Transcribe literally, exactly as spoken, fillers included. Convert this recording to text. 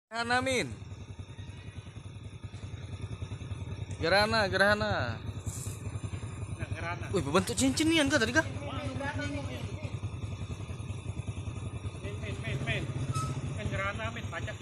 Gerhana, Min. Gerhana, gerhana. Wih, berbentuk cincin nian kah tadi kah? Min, min, min, min. Kan gerhana, min. Pacak